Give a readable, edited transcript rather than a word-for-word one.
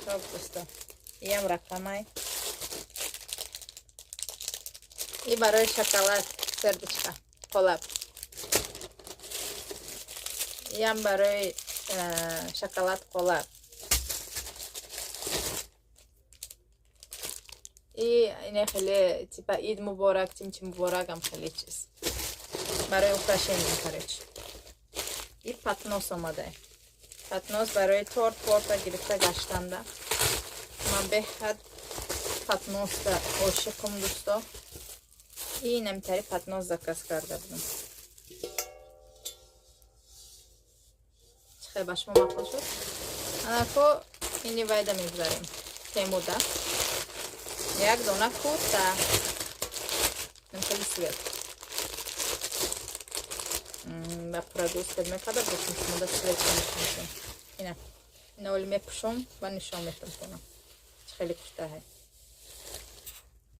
Хоб, дӯсто, иам рақамай. И барои шоколад сердечка қолаб, иам барои шоколад қолаб. И ине хеле типа ид муборак, тимчи муборакам, хеле чиз барои украшение, короче. И патнос омадай, патнос барои торт порта гирифта гаштанда. Ман беҳад патноста ошиқум, дӯсто. И инамитари патнос заказ карда будам. Чӣ хел, ба шумо маъқул шуд? Анако ини вайда мегузарем, темуда. Як дона курта, хеле свет ба пурагӯ свет мекарда бошем, шумода свет нишон. Ина, ина оли мепӯшом ва нишон метам кунам, чӣ хеле куртаҳай.